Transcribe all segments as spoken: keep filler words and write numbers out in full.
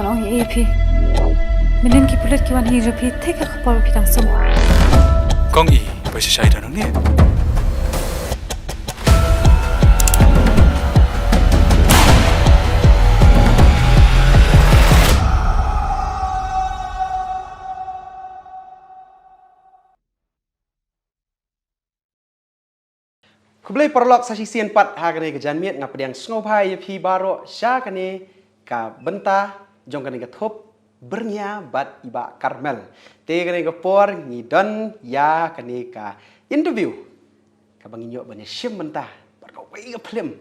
Ong ïa phi. Mynnin ki pulit ki wan hi jong phi te ka khapor phi dang sum. Kong i, ba shisha i don hangne. Khublei paralok sa shisien pat ha kane ka janmiet, nga pdiang sngewbha ïa phi baroh sha kane ka bynta jong kane ka thup Byrngia bad i Bah Carmel. Te kane ka por ngi don ïa kane ka interview kaba ngin ïoh ban ïa shim bynta bad kawei ka phlim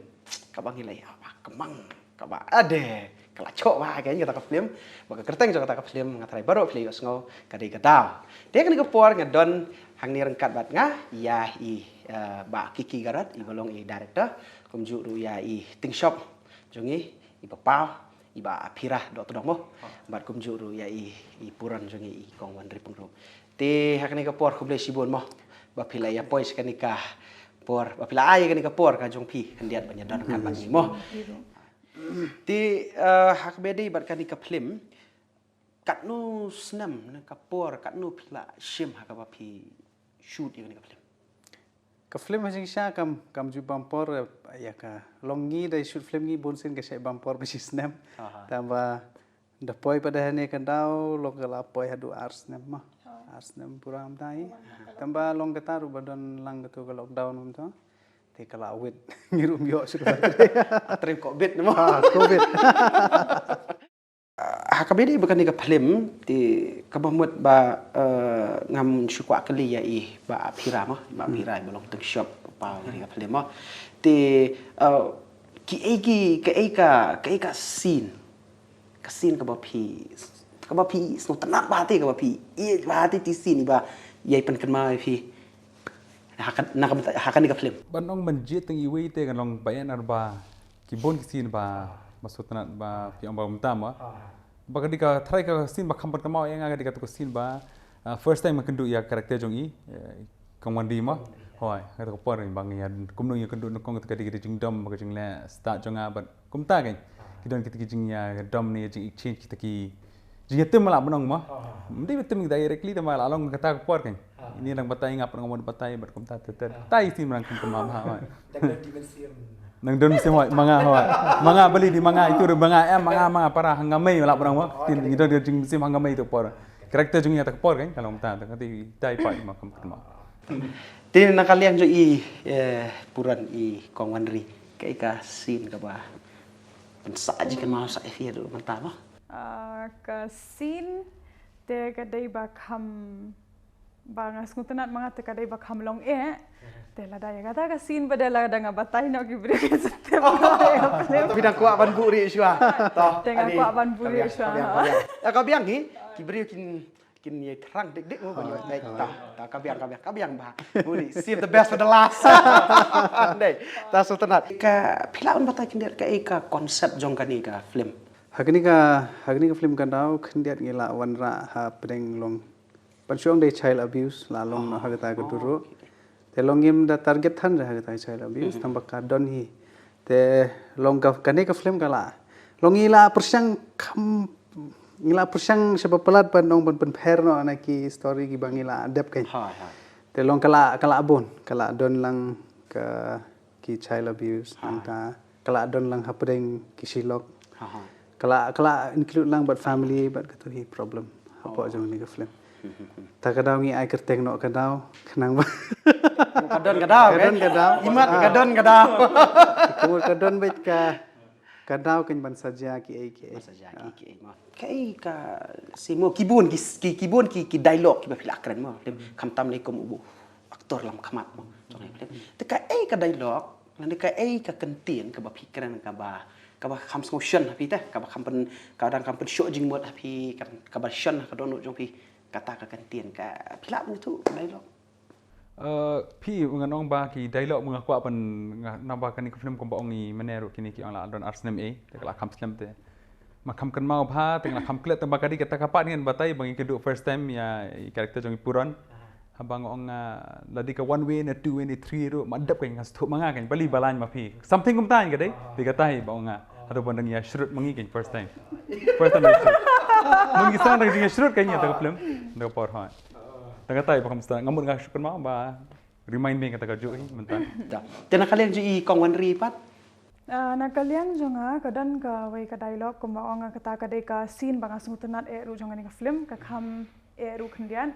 kaba ngi la ïa ba kmang kaba ade ka la choh ba ka kata ka phlim, ba ka kyrteng jong kata ka phlim nga tharai baroh phi la ïohsngew, Ka Dei Ka Daw. Te kane ka por nga don hangne ryngkat bad nga ïa i, eh, Bah Kiki Garod, iba long i director, kumjuh ruh ïa i Ting Shop jong ngi, i Bah Paw, i Bah Phira Dohtdong mo. Bad kumjuh ruh ïa i, i Puron jong ngi, i Kong Wanri Pyngrope. Te ha kane ka por khublei shibun mo ba phi la ïa poi sha kane ka por, ba phi la ai kane ka por ka jong phi khyndiat ban ïa don ryngkat bad ngi mo. Te, eh, ha kaba ïadei bad kane ka phlim, katno snem ne ka por, katno phi la shim ha kaba phi shoot ïa kane ka phlim? Ka phlim ha jingshisha kam, kam ju bam por, eh, ïa ka long ngi da shoot phlim ngi bun sien ka shait bam por ba shi snem. Aha. Tangba da poi pat da hangne ka daw long ka la poi haduh ar snem ma. Ar snem pura mynta hi. Tangba long kata ruh ba don lang katu ka lockdown mynta. Te ka la wit ngi ruh ym ïoh shuh ka la trei. Trei covid ne mo. Ah, covid. Ha kaba ïadei bad kane ka phlim te kaba mut ba, eh, ngam shu kwah kylli ïa i Bah Phira mo, Bah Phira iba long Ting Shop, Bah Paw, kane ka phlim mo. Te, eh, ki ei ki, ka ei ka, ka ei ka scene, ka scene kaba phi, kaba phi sngewtynnat ba te, kaba phi ïeit ba te, te scene iba ïai pynkynmaw ïa phi ha ka, na ka, ha kane ka phlim. Ban ong ban jied tang iwei te kan long ba ïa nar ba ki bun ki scene ba, ba sngewtynnat ba phi ong ba mynta mo. Ba ka dei ka tharai ka scene ba kham pynkynmaw ïa nga ka dei katu ka scene ba, ah, first time nga kynduh ïa character jong i, eh, Kong Wanri mo. Hooid, katu ka por ba nga ïa kumno ïa kynduh nyngkong, katu ka dei ka jingdom ba ka jingleh start jong nga bad kumta kein. Ki don kita ki jingïadom ne jing exchange kita ki jingïatim la ban ong mo. Ym dei ba tim directly tangba la long kata ka por kein. Ini nang batai nga pat nga mut batai bad kumta te te. Tai scene ba nang kham kynmaw bha. Nang don mynsiem hooid, ma nga hooid. Ma nga bali di ma nga itu ruh ma nga em ma nga ma nga para hangmei la ban ong mo. Tin ngi don jingmynsiem hangmei tu por. Character jong ngi kata ka por kein ka long kumta te ka dei tai pat ma kham kynmaw. Te na ka liang jong i, eh, Puron, i Kong Wanri, kaei ka scene kaba pynsah jingkynmaw sa ïa phi haduh mynta mo? Ah, ka scene te ka dei ba kham, ba nga sngewtynnat ma nga te ka dei ba kham long eh. Te lada ïa kata ka scene ba dei lada nga batai noh ki briew ki stem. Phi dang kwah ban buh rieh shuwa. Te nga kwah ban buh rieh shuwa. Ka biang hi ki briew kin kin ïa thrang dik dik mo ban ïa. Ta, ta, ka biang, ka biang, ka biang ba. Budi, save the best for the last. Dei, ta sngewtynnat. Ka phi lah ban batai khyndiat kaei ka concept jong kane ka film? Ha kane ka, ha kane ka film Ka Daw khyndiat ngi la wanrah hapdeng long, ban shu ong dei child abuse la long ha kata ka duru. Te long ngim da target than ha kata child abuse tangba ka don hi. Te long ka, kane ka film ka la long ngi la pyrshang kham, ngi la pyrshang sha ba palat ban ong ban pynpher noh na ki story kiba ngi la dep kein. Te long ka la, ka la bun, ka la don lang ka ki child abuse nangta ka la don lang hapdeng ki shilok. Ka la, ka la include lang bad family bad katu hi problem hapoh jong kane ka film. Ta Ka Daw ngi ai kyrteng noh Ka Daw khnang ba ka don ka daw, ka don ka daw. Imat ka don ka daw. Ka don bad ka, ka daw kein ban sa jia kiei kiei. Ban sa jia kiei kiei mo. Kaei ka, si mo, ki bun ki, ki, ki bun ki, ki dialogue kiba phi la kren mo. Khamtam lei kum u actor lam khmat mo. Te kaei ka dialogue lane kaei ka kyntien kaba phi kren kaba, kaba kham sngewshon ha phi te, kaba kham pyn, ka dang kham pynshoh jingmut ha phi, kaba shon ha ka dohnud jong phi, kata ka kyntien ka phi lah ban ïathuh ka dialogue. Eh, phi, ngan ong ba ki dialogue ma nga kwah ban, nga, naba kane ka film kumba ong i mynne ruh kine ki ong la don ar snem ei, te ka la kham slem te ma kham kynmaw bha, te nga la kham klet tangba ka dei kata ka part ngan batai ba ngi kynduh first time ïa i character jong i Puron. Haba nga ong nga la dei ka one way ne two way ne three ruh ma dep kein nga sngewthuh ma nga kein bali ba lain ma phi. Something kumta ka dei, dei kata hi ba ong nga. Ado ban dang ïa shrut mangi kein first time. First time ïa shrut. Mun ki sang dang jingïa shrut kein ïa ta ka film. Da ka por hoi. Da ka tai ba kam sta ngamut nga shrut ma ba remind me kata ka ju hi mynta. Te na ka liang ju i Kong Wanri pat. Na ka liang jong nga ka don ka wei ka dialogue kumba ong nga kata ka dei ka scene ba nga sngewtynnat eh ruh jong kane ka film ka kham eh ruh khyndiat.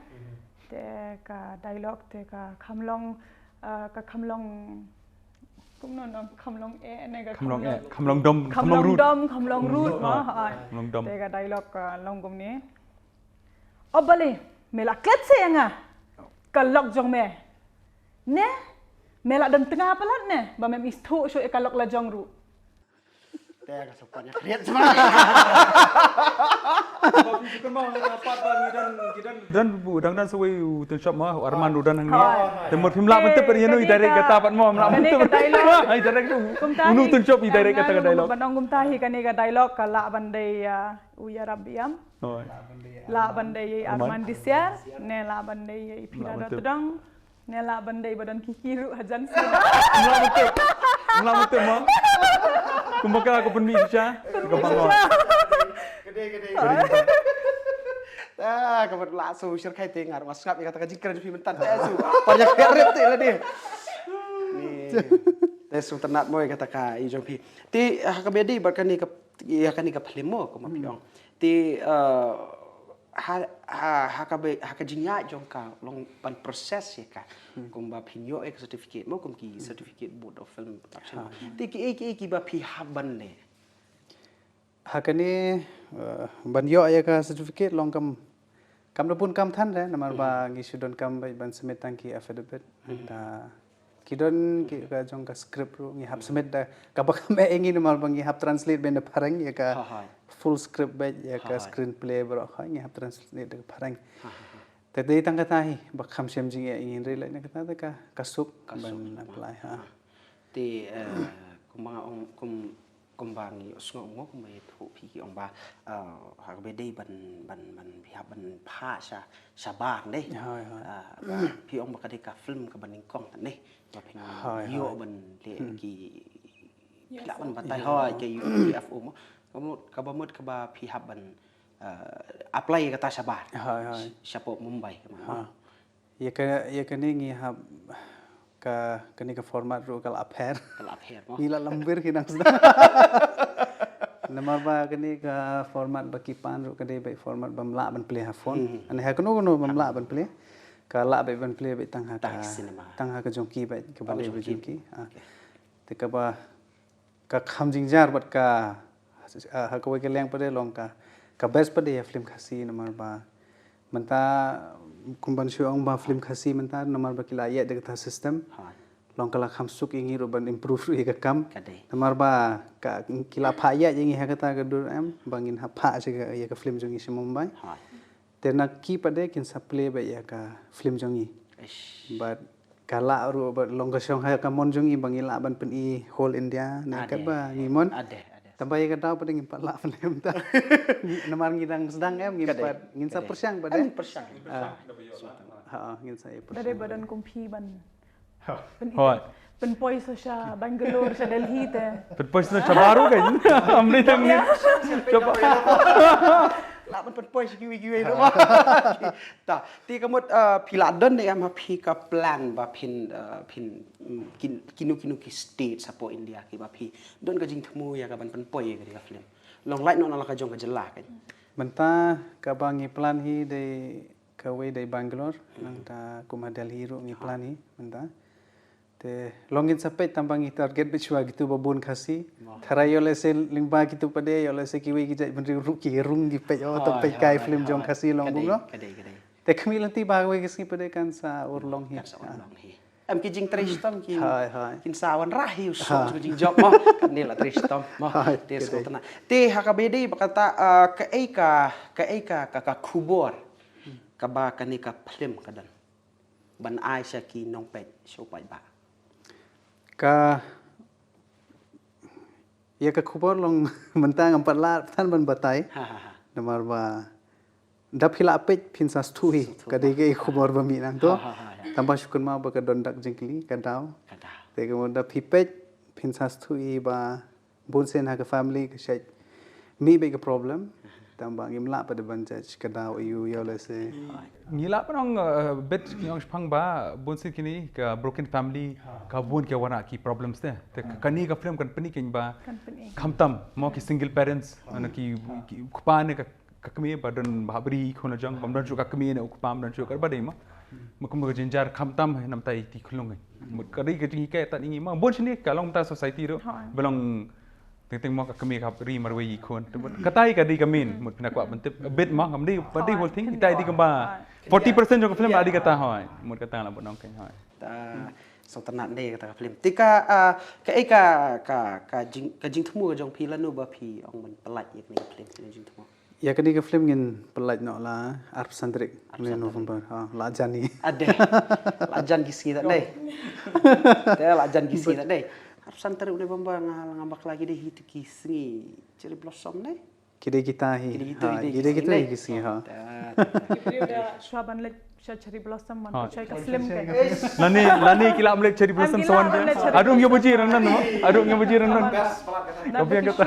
Te ka dialogue te ka kham long ka kham long kumno nong kham long eh ne ka kham long eh kham long dom kham long rut dom kham long rut ma ha kham long dom te ka dialogue ka long kumne. O bale me la klet se ïa nga ka lok jong me. Ne me la dang tnga palat ne ba mem is thuh shuh ïa ka lok la jong ruh. Te ka sopan ïa khriat sma. Dan bu dang dan sawei u tun shop ma u Arman u dan hangne. Te mut phim lah ban tip ïa no i direct kata pat mo mlah ban tip. I direct tu. Unu tun shop i direct kata ka dialogue. Ban ong kumta hi kane ka dialogue ka lah ban dei u ïarap biam. Lah ban dei Arman Disiar ne lah ban dei i Phira Dotdong. Ne lah ban dei ba don ki hero hajan sida. Mla betul. Mla betul ma. Kumba ka ko pynmih shisha. Ka bang. Kede kede. Ah, ka bat la so shir khai te ngar was ngap kata ka jingkren jong phi mynta te so. Pajak perit te la dei. Ni. Te so tnat mo kata ka i jong phi. Te ha ka bedi ba kane ka ïa kane ka film mo kumba phi ong. Te ha ha ha ka be ha ka jingïaid jong ka long ban process ïa ka kumba phin ïoh ïa ka certificate mo kum ki certificate board of film production te ki ei ki ei kiba phi hap ban leh. Ha kane ban ïoh ïa ka certificate long kam kam da bun kam than re namar ba ngi shu don kam ban submit tang ki affidavit. Ki don ki ka jong ka script ruh ngi hap submit da kaba kam eh ngi namar ba ngi hap translate beit na phareng ïa ka full script beit ïa ka screenplay baroh ngi hap translate da phareng. Te dei tang kata hi ba kham shem jingeh ngi hynrei leh na kata ka ka suk ban apply ha. Te kumba nga ong kum kumba ngi ïohsngew mo kumba ïathuh phi ki ong ba ha kaba dei ban ban ban phi hap ban phah sha shabar ne. Phi ong ba ka dei ka film kaba nyngkong ne ba phi ïoh ban leh ki phi lah ban batai hoi ka U P F O mo kaba mut kaba phi hap ban apply kata shabar. Shapoh Mumbai kaba. Ïa ka ïa kane ngi hap ka kane ka format ruh ka la pher. Ka la pher mo. Ngi la lambir ki nang sdang. Namar ba kane ka format ba ki pan ruh ka dei ba format ba mlah ban plie ha phone. Ane ha kano kano ba mlah ban plie. Ka lah ba ban plie ba tang ha ka tang ha ka jong ki ba ka ba dei ba jong ki. Te ka ba ka kham jingjar bad ka ha kawei ka liang pat de long ka ka best pat de ïa film Khasi namar ba mynta kum ban shu ong ba film Khasi mynta namar ba ki la ïaid da kata system long ka la kham suk ïa ngi ruh ban improve ruh ïa ka kam namar ba ka ki la phah ïaid ïa ngi ha kata ka dur em ba ngin hap phah sha ïa ka film jong ngi sha Mumbai. Te na ki pat de kin sa plie beit ïa ka film jong ngi. Bad ka lah ruh bad long ka shong ha ka mon jong ngi ba ngi lah ban pyni whole India ne katba ngi mon. Tang ba ïa ka daw pat de ngim pat lah pynlem ta. Namar ngi dang sdang em ngim pat ngin sa pyrshang pat de. Ha ngin sa ïa pyrshang. Dei ba don kum phi ban Hoi. Pynpoi sa sha Bangalore sha Delhi te. Pynpoi sa sha baru kan. Amri tang ni. Coba. Lah ban pynpoi sha kiwi kiwi tu. Ta, ti ka mut phi la don de em ha phi ka plan ba phin phin kinu kinu ki state shapoh India ki ba phi don ka jingthmu ïa ka ban pynpoi ïa ka film. Long lait noh na la ka jong ka jylla kan. Mynta ka ba ngi plan hi de kawei dei Bangalore nangta kum ha Delhi ruh ngi plan hi mynta. Te long ngin sa peit tang ba ngi target beit shuwa kitu ba bun Khasi. Tharai ïoh lehse lyngba kitu pat de ïoh lehse kiwei ki jait bynriew ruh ki rung ki peit oh tang peit kai film jong Khasi long bun noh. Te khmih lynti ba kawei ka sngi pat de kan sa urlong hi. Em ki jingtrei shitom ki kin sa wanrah hi u soh ki jingjop mo. Kan ne la trei shitom mo. Te sngewtynnat. Te ha kaba ïadei bad kata kaei ka kaei ka ka khubor kaba kane ka film ka don ban ai sha ki nongpeit sha u paidbah. Ka ïa ka khubor long mynta ngam pat lah than ban batai. Namar ba da phi lah peit phin sa sngewthuh hi ka dei ka khubor ba mih nangto. Tang ba shu kynmaw ba ka don dak jingkylli ka daw. Te ka mut da phi peit phin sa sngewthuh hi ba Bun sien ha ka family ka shait mih beit ka problem. Tang ba ngim lah pat ban judge ka daw ïa u ïa u lehse. Ngi lah ban ong, uh, bit ngi ong shipang ba bun sien kine ka broken family ka bun ki wanrah ki problems te. Te ka, kane ka film kan pyni kein ba khamtam mo ki single parents, ano ki, ki kpa ne ka, ka kmie ba don ba hap ri khun la jong, bym don shuh ka kmie ne u kpa, bym don shuh ka ba dei mo. Mo kum ka jynjar khamtam namta ïa ki khyllung. Mut ka dei ka jinghikai tat ïa ngi mo. Bun sien ka long mynta society ruh ba long teng teng mo ka kmie ka hap ri marwei ïa ki khun. Te mut kata hi ka dei ka main, mut phin kwah ban tip a bit mo, kam dei ba dei whole thing, kita hi dei kumba forty percent jong ka film la dei kata hoi. Mut kata la ban ong kein hoi. Ta sngewtynnat ne kata ka film. Te ka, ah, kaei ka, ka, ka jing, ka jingthmu ka jong phi lano ba phi ong ban pyllait ïa kane ka film, kane ka jingthmu. Ïa kane ka film ngin pyllait noh la arphew san tarik November. Ha, la jan hi. Ade. La jan ki sngi ta dei. Te la jan ki sngi ta dei. Arphew san tarik November nga, nga bakla ki dei hi tu ki sngi cherry blossom ne. Ki dei kita hi. Ki dei kita hi ki sngi ha. Ki briew da shuwa ban leit sha cherry blossom man ko chai ka film ka. Lane, lane ki la leit cherry blossom sa wan. Adung ïa baje rang nan mo. Adung ïa baje rang nan. Ka biang kata.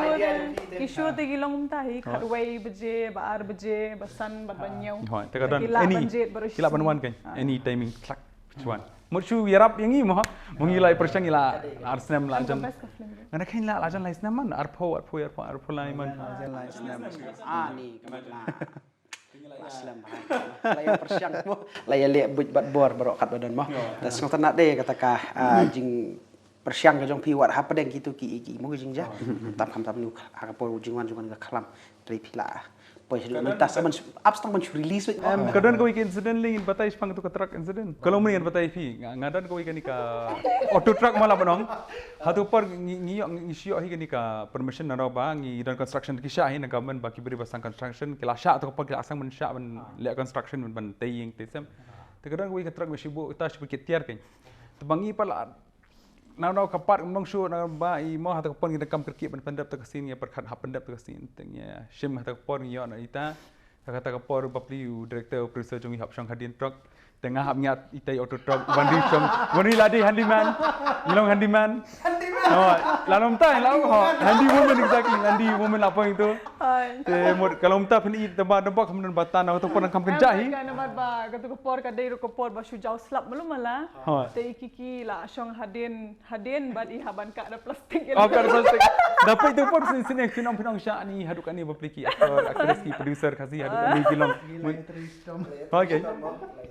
Ki show te ki long mynta hi khatwei baje, ba ar baje, ba san, ba hynñiew. Hoi, te ka don any, ki lah ban wan kein. Any timing, klak, chuan. Mut shu ïarap ïa ngi mo. Mo ngi la pyrshang ngi la ar snem la jan. Nga na kein la, la jan lai snem man, arphew, arphew, arphew, arphew lai man. La jan lai snem. Ah, ni ka la. Aslam ba. La ïa pyrshang mo. La ïa leh buit bad bor baroh katba don mo. Te sngewtynnat de kata ka, ah, jingpyrshang ka jong phi wat hapdeng kitu ki, ki mo ki jingjia. Tam kham tam nu ha ka por jingwan jingwan ka khlam. Tre phi la. Poi sha mynta sa ban ap stang ban shu release wei. Em, ka don kawei ka incident lei ngin batai shaphang tu ka truck incident. Ka long mynne ngin batai phi. Nga, nga don kawei kane ka auto truck ma la ban ong. Ha tu por ngi, ngi ïoh, ngi shu ïoh hi kane ka permission na ba ngi don construction ki shah hi na government ba ki briew ba sang construction ki la shah tu por ki la sang ban shah ban leh construction ban, ban tei ïing tei sem. Te ka don kawei ka truck ba shu buh ta shu buh kit tiar kein. Te ba ngi pat la na, na ka part ngam long shuh na ba i mo ha ta ka por ngi dang kam kyrkieh ban pyndep ta ka scene, ngi pyrkhat hap pyndep ta ka scene. Te ngi shim ha ta ka por ngi ïoh na ita. Ha kata ka por bapli u director u producer jong ngi hap shong hadien truck. Te nga hap ñiad itai auto truck ban ri shong, ban ri la dei handyman. Ngi long handyman. Handyman. Oh, la long tai la ho. Handy woman exactly. Handy woman la poi tu. Te mut ka long ta phin i te ba da bok kham don ba tan auto pon kham kynjah hi. Ka na ba ka tu ka por ka dei ru ka por ba shu jaw slap malu mala. Te i ki ki la shong hadien Hadien bad i haban ka da plastik. Oh, ka da plastik. Da peit tu por sin sin kin ong phin ong sha ni haduh kane bapli ki actor, actress ki producer Khasi haduh kane ki long. Okay.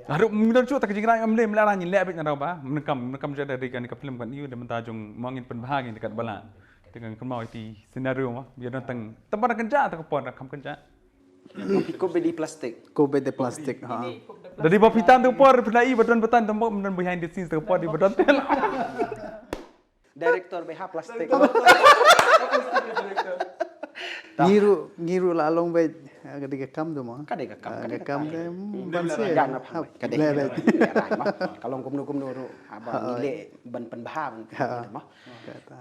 Haduh mi don shuh ta ka jingrang am le mla rang ni le bit na ba. Mengkam mengkam jada dei kane ka film kan yu da mynta jong mangin pynbha ngin dekat bala. Te kan kynmaw iti scenario ma. Bia don tang tempat kan ja ta ka por kan kan ja. Kopi kopi di plastik. Kopi di plastik ha. Dari ba phi tan tu por pernah i ba don batan tembok men behind the scenes tu por di ba don tel. Director beha plastik. Ngiru ngiru la long be ka di ka kam tu mo. Ka di ka kam ka di ka kam de ban se. Ka di ka long kumno kumno ru ha ba le ban pen bha ban.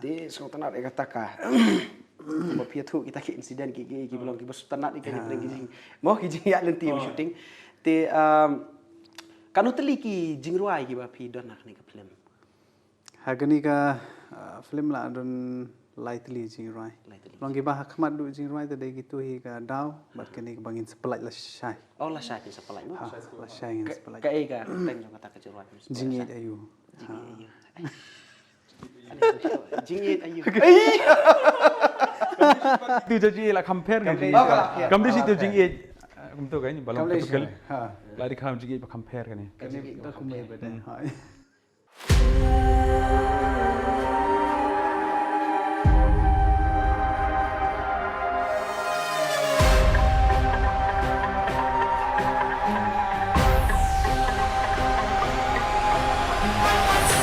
Ti song tanar e kata ka. Ba phi ïathuh kita ki incident ki ki ki ba long ki ba sngewtynnat ki ki jing mo ki jingïaid lynti ba shooting. Te kano tylli ki jingrwai ki ba phi don ha kane ka film? Ha kane ka film la don lai tylli jingrwai. Long ki ba ha khmat du jingrwai te dei kitu hi ka daw bad kane ka ba ngin sa pynlait lashai. Oh lashai ngin sa pynlait mo. Lashai ngin sa pynlait. Ka ei ka teng jong kata ka jingrwai. Jingïeit ayu. Jingïeit ayu. Jingïeit ayu. Tu jingïeit la compare ni. Kam dei shi tu jingïeit. Kum tu kan ba long typical. La di kham jingïeit ba compare kan ni. Kan ni tu kumai ba dei.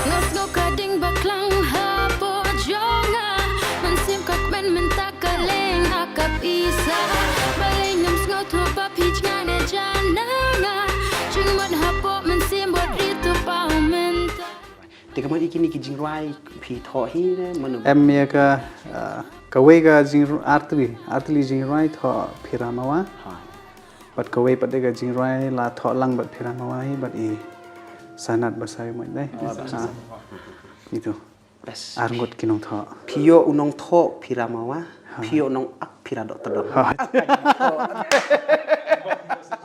Nga sngew ka ding ba klang hapoh jong nga. Mynsiem ka kmen mynta ka leng ha ka pisa. Balei ngam sngewthuh ba phi jngai ne jan na nga. Jingmut hapoh mynsiem bad ri tu paw mynta. Te ka mut ïa kine ki jingrwai phi thoh hi ne mano? Em ïa ka, ah, kawei ka jingr-, artylli, artylli jingrwai thoh Phira Mawa. Bad kawei pat de ka jingrwai la thoh lang bad Phira Mawa hi bad i Sanat Basaiawmoit dei. Itu. Arngut ki nongthoh. Phi ïoh u nongthoh phi ra mawa. Phi ïoh u nongact phi ra doktor dong.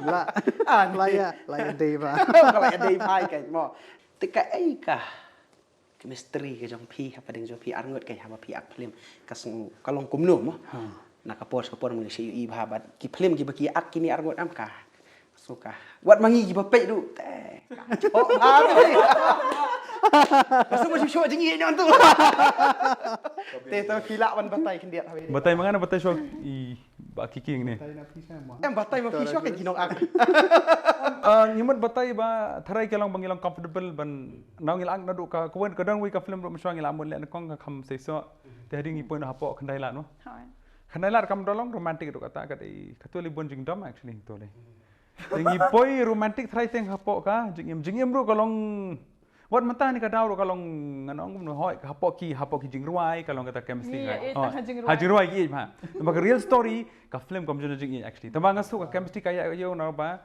La, la ïa, la ïa dei ba. Ka la ïa dei ba ka mo. Te kaei ka chemistry ka jong phi hapdeng jong phi arngut ka haba phi act film ka sngew ka long kumno mo. Na ka por ka por mo shu i bha bad ki film kiba ki act kine arngut em ka. Suka. Wat ma ngi kiba peit ruh te. Ka chok bha ruh. Ka shu ma shu shu jingïeit nong tu. Te to phi lah ban batai khyndiat ha. Batai ma nga ne batai shuwa i ba ki king ne. Em batai ma phi shuwa ka ki nongact. Ngi mut batai ba tharai ka long ba ngi long comfortable ban nang ngi la act naduh ka ka wan ka dang wei ka film ruh ma shuwa ngi la mut leh na kong ka kham sei so. Te hadien ngi poi na hapoh Khyndai Lad no. Khyndai Lad kam da long romantic ruh kata ka dei ka tu le bun jingdom actually tu le. Te ngi poi romantic tharai teng hapoh ka jingim jingim ruh ka long wat mynta ne ka daw ruh ka long ngan ong kumno hoi ka hapoh ki hapoh ki jingrwai ka long kata chemistry. Ha jingrwai ki ïeit ha. Tang ba ka real story ka film kam jong jingïeit actually. Tang ba nga suk ka chemistry ka ïa ïa na ba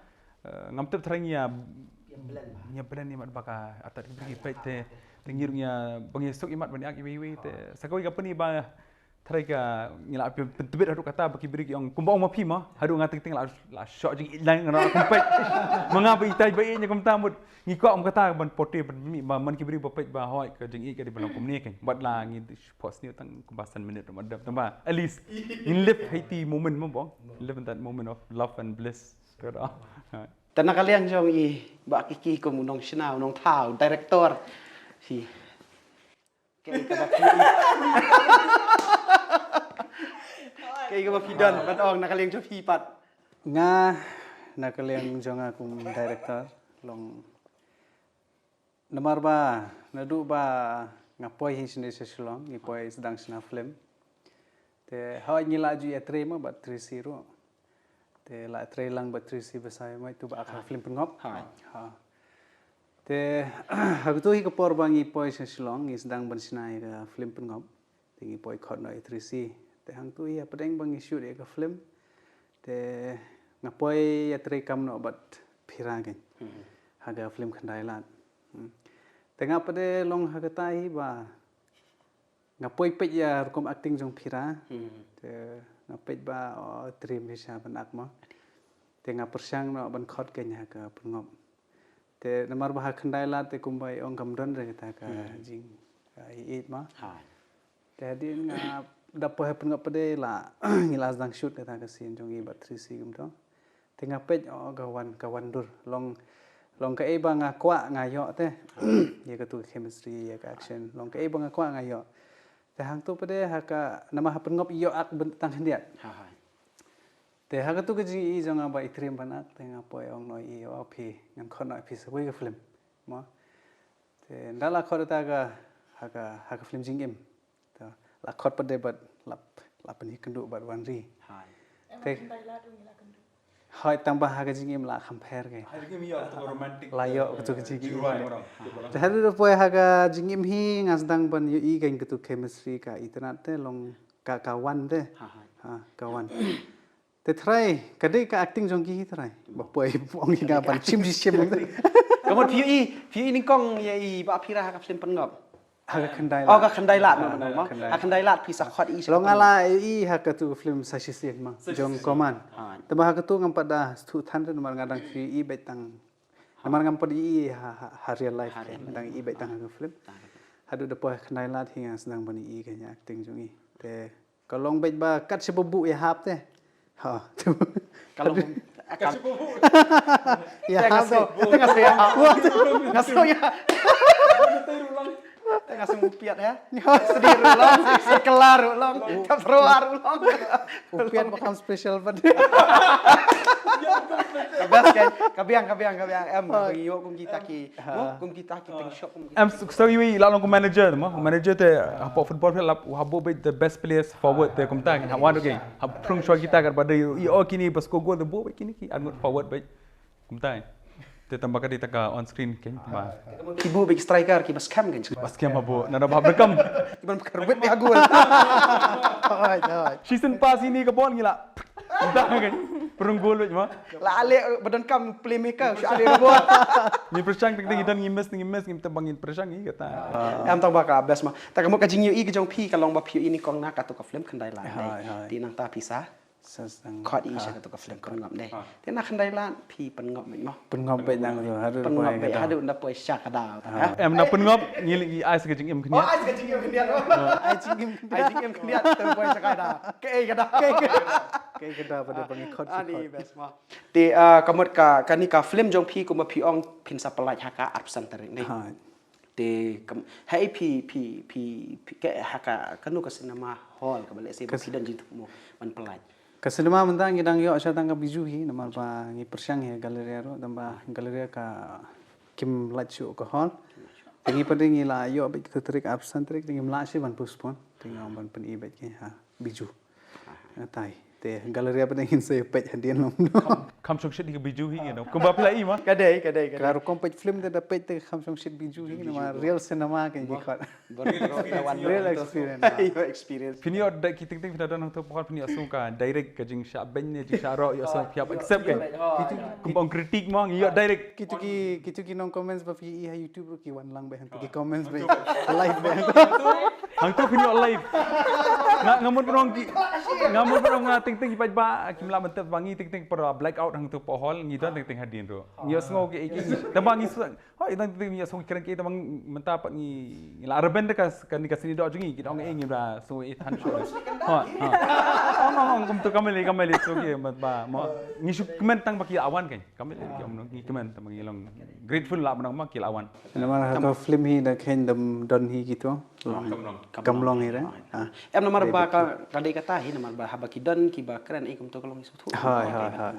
ngam tip tharai ngi ïa ngi ïa blend ïa mat ba ka atat ki peit te te ngi ruh ngi ïa ba ngi suk ïa mat ba ngi ak iwi iwi te sa kawei ka pynï ba tharai ka ngi la pyntbit haduh kata ba ki briew ki ong kumba ong ma phi ma haduh nga ting ting la la shok jingïeit lang nga kum peit ma nga ba itai ba ïeit nya kumta mut ngi kwah ong kata ban portray ban mi ba man ki briew ba peit ba hoi ka jingïeit ka dei ba long kumne kan bad la ngi pos ni tang kumba san minit ma dap tang ba at least ngin live haiti moment ma bong live in that moment of love and bliss. Te na ka liang jong i ba ki ki kum u nongshna u nongthaw director hi. Kaei kaba phi kaei kaba phi don ban ong na ka liang jong phi pat. Nga na ka liang jong nga kum director long namar ba naduh ba nga poi hi shane sha Shillong ngi poi sdang shna film. Te hoi ngi la ju ïa trei ma bad Tracy ruh. Te la trei lang bad Tracy Basaiawmoit tu ba ka film Pynngop. Ha. Te ha katu hi ka por ba ngi poi sha Shillong ngi sdang ban shna ïa ka film Pynngop. Te ngi poi khot noh ïa Tracy. Te hangtu hi hapdeng ba ngi shoot ïa ka film. Te nga poi ïa trei kam noh bad Phira kein. Ha ka film Khyndai Lad. Te nga pat de long ha kata hi ba nga poi peit ïa rukom acting jong Phira. Te nga peit ba o trim hi sha ban ak ma. Te nga pyrshang noh ban khot kein ha ka Pynngop. Te namar ba ha Khyndai Lad te kumba i ong kam don re kata ka jing i eit ma. Te hadien nga da poi ha Pynngop pat de la ngi la sdang shoot kata ka scene jong i bad Tracy kumto. Te nga peit o ka wan ka wan dur long long kaei ba nga kwah nga ïoh te ïa katu ka chemistry ïa ka action long kaei ba nga kwah nga ïoh. Te hangtu pat de ha ka namar ha Pynngop ïoh ak ban tang khyndiat. Te ha katu ka jingïohi jong nga ba i trim ban ak te nga poi ong noh i o phi ngan khot noh phi sa wei ka film. Mo. Te nda la khot ta ka ha ka ha ka film Jingim. Te la khot pat de bad la la pynïakynduh bad Wanri. Te hoi tang ba ha ka Jingim la compare ke. La ïoh katu ka Jingim. Te haduh da poi ha ka Jingim hi nga sdang ban ïohi kein katu chemistry ka itynnad te long ka ka wan te. Ha ka wan. Te trai ka dei ka acting jong ki hi trai ba poi ong hi nga ban chim ji chim. Ka mut phi i phi i nyngkong ïa i ba Phira ha ka film Pynngop. Ha ka Khyndai Lad. Oh ka Khyndai Lad ma ma. Ha Khyndai Lad phi sa khot i. Long ala i ha katu film sa shisien ma jong Koman. Te ba ha katu ngam pat da sthu than te namar nga dang phi i beit tang namar ngam pat i ha ha real life dang i beit tang ha ka film. Haduh da poi ha Khyndai Lad hi nga sdang ban i ka acting jong i. Te Ka long beit ba kat shi ba buh ïa hap te. Ha. Ka long kat shi ba buh. Ïa hap te. Nga shu ïa hap. Nga shu ïa. Nga shu piat ya. Sdi ruh long, sekelar ruh long, kap ruar ruh long. U piat ba kam special ban. Ka best kan. Ka biang ka biang ka biang em. Ïoh kum kita ki. Kum kita ki teng shop kum kita. Em so yui la long kum manager mo. Manager te hapoh football field la hapoh beit the best players forward te kumta ha wan ke ha prung shwa kita kar ba dei i o kini bas ko gol de bo kini ki angut forward beit kumta te tamba ka dei ta ka on screen ke ba ki bo beit striker ki bas kam ke bas kam hapoh na da ba kam ki ban kar wit ya gol. Shisen pass ini ka ball ngila kumta ke. Pyrung gol wei mo. La ale ba donkam playmaker shu ale ba. Ngi pyrshang teng teng ngi don ngi miss ngi miss ngi tang ba ngi pyrshang ngi kata. Em tang ba ka best ma. Ta ka mut ka jingïohi ka jong phi ka long ba phi ïohi nyngkong na katu ka film Khyndai Lad. Hai, hai. Te nangta phi sa khot i sha katu ka film Pynngop ne. Te na Khyndai Lad phi pynngop mo. Pynngop bad nang tu haduh pynngop bad haduh nda poi sha ka daw. Em na pynngop ngi ngi ai sa ka jingim khniat. Ai sa ka jingim khniat. Ai jingim khniat te poi sha ka daw. Ke ka daw. Ke ka daw pada pangi khot. Ani best ma. Te ah, ka mut ka kani ka film jong phi kumba phi ong phin sa pynlait ha ka arphew san tarik ne. Hai. Te kam hai phi phi phi phi ke ha ka kanu ka cinema hall kaba lehse ba phi don jingthmu ban pynlait. Ka cinema mynta ngi dang ïoh sha tang ka Bijou hi namar ba ngi pyrshang hi Galleria ruh tang ba Galleria ka kim lait shuh ka hall. Te ngi pat ngi la ïoh bad ka tarik arphew san tarik te ngim lah shuh ban postpone. Te ngi ong ban pyni bad ki ha Bijou. Atai. Te Galleria pat ngin sa peit hadien lom. Kham shongshit hi ka Bijou hi ngi no. Kumba phi la i ma. Ka dei ka dei ka dei. Ka rukom peit film te da peit te kham shongshit Bijou hi namar real cinema kan ki khot. Real experience. Your experience. Phin ïoh da ki teng teng phin da don hangto pohol phin ïoh song ka direct ka jingshah beiñ ne jingshah roh ïoh song phi hap accept kan. Kumba ong critic mo ngi ïoh direct. Kitu ki kitu ki nong comments ba phi i ha YouTube ruh ki wan lang bad hangto ki comments bad live bad. Hangto phin ïoh live. Nga nga mut ba ong ki nga mut ba ong nga teng teng ki paidbah kim lah ban tip ba ngi teng teng para black out hangto pohol ngi don teng teng hadien ruh. Ngi ïoh sngew ki ki tang ba ngi Hoi, tang tang ngi ïoh song kren ki tang mynta pat ngi ngi la reben da ka kani ka snidoh jong ngi ki dong eh ngi da song eh than shu. Hoi. Ong ong ong kumto kamai lei kamai lei so ki mat ba mo ngi shu kmen tang ba ki la wan kan. Kamai lei ki ong ngi kmen tang ba ngi long grateful la ba nang ma ki la wan. Namar ha ka film hi da khein dam don hi kito. Kam long hi re. Em namar ba ka ka dei kata hi namar ba haba ki don ki ba kren eh kumto ka long hi suthu. Hai hai hai.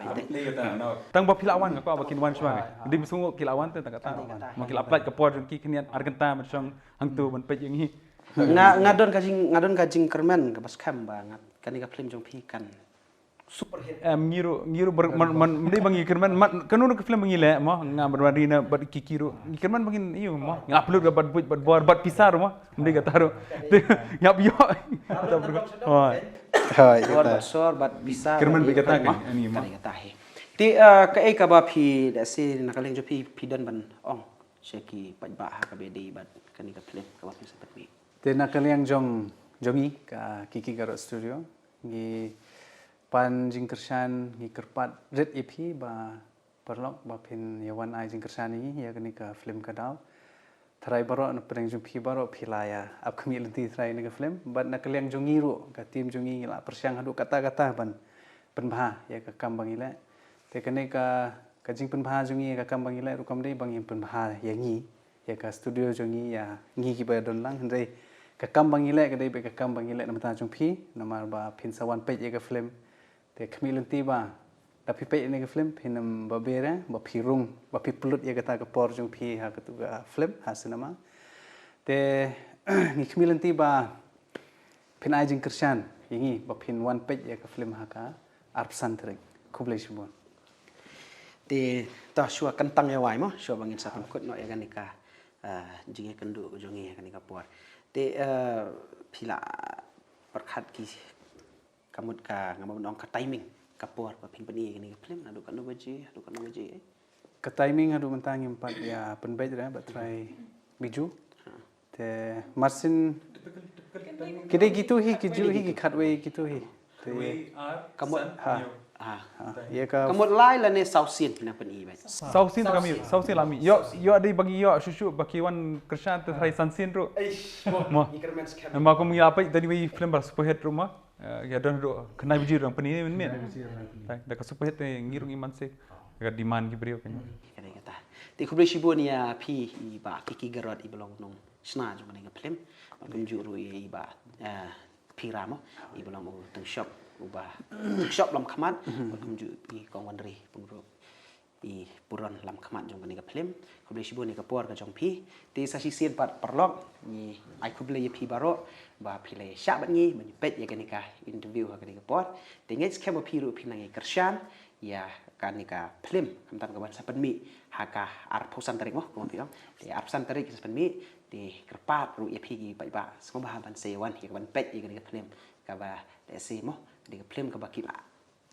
Tang ba phi la wan ka ba kin wan shwa. Di sung ki la wan te tang kata. Ma ki la plat ka por jong ki khniat ar kynta ma shong hangto ban peit ïa ngi. Nga nga don ka jing nga don ka jingkyrmen ka ba skhem ba nga kani ka film jong phi kan super hit. Em ngi ruh ngi ruh man man mdei ba ngi kyrmen man kano ka film ba ngi leh mo nga ban wan rina bad ki ki ruh ngi kyrmen ba ngin ïu mo nga upload ka bad buit bad bor bad pisa ruh mo mdei kata ruh. Ngap ïoh. Hoi. Hoi. Bor bad sor bad pisa. Kyrmen ba kata kan ani mo. Kata hi. Te eh, kaei kaba phi da se na ka liang jong phi phi don ban ong sha ki paidbah ha kaba dei bad kani ka film kaba phi sa pynmih. Te na ka liang jong jong ngi ka Kiki Garot Studio ngi pan jingkyrshan ngi kyrpad rit ïa phi ba paralok ba phin ïa wan ai jingkyrshan ïa ngi ïa kani ka film Ka Daw. Tharai baroh na pdeng jong phi baroh phi la ïa ap khmih lynti tharai na ka film bad na ka liang jong ngi ruh ka team jong ngi ngi la pyrshang haduh katta katta ban pynbha ïa ka kam ba ngi leh. Te kane ka ka jingpynbha jong ngi ïa ka kam ba ngi leh ruh kam dei ba ngin pynbha ïa ngi ïa ka studio jong ngi ïa ngi kiba don lang hynrei ka kam ba ngi leh ka dei ba ka kam ba ngi leh na bynta jong phi namar ba phin sa wan peit ïa ka film. Te khmih lynti ba da phi peit ïa ka film phin ym ba bere ba phi rung ba phi pynlut ïa kata ka por jong phi ha katu ka film ha cinema. Te ngi khmih lynti ba phin ai jingkyrshan ïa ngi ba phin wan peit ïa ka film ha ka arphew san tarik. Khublei shibun. Te ta shuwa kyntang ïa wai mo shuwa ba ngin sa pynkut noh ïa kane ka jingïakynduh jong ngi ïa kane ka por. Te phi la pyrkhat ki ka mut ka nga ma ban ong ka timing ka por ba phin pyni ïa kane ka film naduh katno baje haduh katno baje. Ka timing haduh mynta ngim pat ïa pynbeit re ba trai biju. Te marsin ki dei kitu hi ki ju hi ki khatwei kitu hi. Te ka mut ha ïa ka mut lai lane saw sien phin pyni beit. Saw sien ka mi saw sien la mi ïoh ïoh dei ba ngi ïoh shu shu ba ki wan kyrshan te trai san sien ruh. Mo ma kum ngi la peit da dei film ba superhit ruh ma. Ïa don ruh khnai biji ruh pyni mynmiet. Da ka superhit te ngi ruh ngi man se ka demand ki briew kan. Kata kata. Te khublei shibun ïa phi i ba Kiki Garot i ba long nong shna jong kane ka film. Bad kumjuh ruh ïa i ba Phi Ramo i ba long u teng shop u ba teng shop lam khmat. Bad kumjuh i Kong Wanri pung ruh i puron lam khmat jong kane ka film. Khublei shibun ïa ka por ka jong phi. Te sa shisien pat paralok ngi ai khublei ïa phi baroh ba phi la ïa shah bad ngi ban ïa peit ïa kane ka interview ha kane ka por. Te ngeit skhem ba phi ruh phi nang ïa kyrshan ïa kane ka film khamtam ka ban sa pynmih ha ka arphew san tarik mo kumba phi ong. Te arphew san tarik sa pynmih te kyrpad ruh ïa phi ki paidbah sngewbha ban sa ïa wan ïa ka ban peit ïa kane ka film kaba lehse mo kane ka film kaba ki la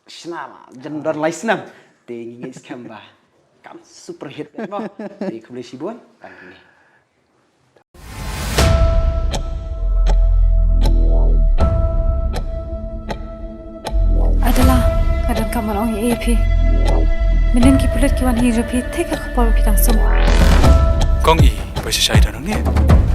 Shna la jan don lai snem. Te ngi ngeit skhem ba kan super hit mo. Te khublei shibun. Tang kine. Adela, nga donkam ban ong ïa phi. Mynnin ki pulit ki wan hi jong phi, te ka khubor phi dang sum. Kong i, ba shisha i don hangne.